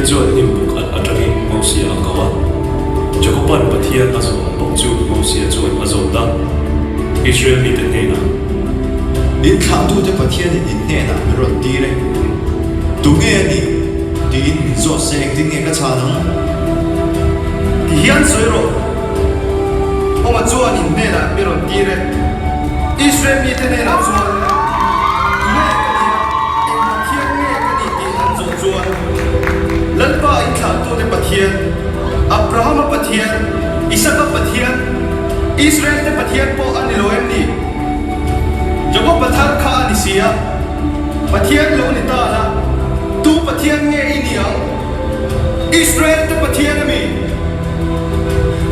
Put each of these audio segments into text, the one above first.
chuan hnim buk at atangin Mosia a ko a. Jakoban Pathian a zawh ang bawk chu Mosia chuan a zawt a, Israel mite hnenah. In thlahtute Pathianin in hnenah min rawn tir e. Tunge a nih? tiin min zawt se engtin nge ka chhan ang? Ti hian sawi rawh. Awma chuan in hnenah mi rawn tir e. Israel mite hnenah chuan, Tunge ka nih a, eng Pathian nge ka nih tih an zawh chuan, Lalpa in thlahtute Pathian, Abrahama Pathian, Isaka Pathian, Israel-te Pathian pawh a ni lo em ni? Jakoba thar kha a ni si a, Pathian lo ni ta la, tu Pathian nge i ni ang? Israel-te Pathian a mi?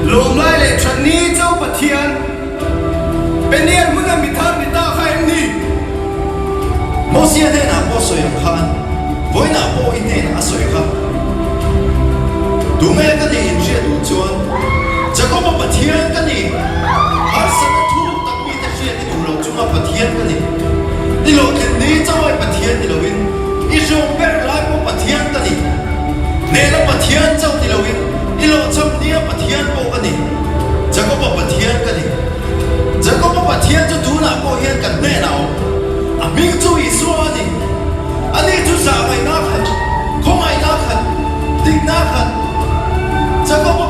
Lawmlai leh thatni chau Pathian, Peniel hmuna mi thar ni ta kha em ni? Mosia hnenah pawh sawi ang khan, vawiinah pawh i hnenah a sawi kha. Tunge ka nih inhriat duh chuan, Jakoba Pathian ka ni, harsatna thuk tak mite hriat i duh loh chunga Pathian ka ni. I hlawhtlin ni chauhai Pathian ni loin, i hrawm ber lai pawh Pathian ka ni. Hnehna Pathian chauh ni loin, i hlawhchham nia Pathian pawh ka ni. Jakoba Pathian ka ni. Jakoba Pathian chu tunah pawh hian kan hnenah a awm. A hming chu Isua a ni. Ani chu zahngaihna khat, khawngaihna khat, dikna khat. Jakoba.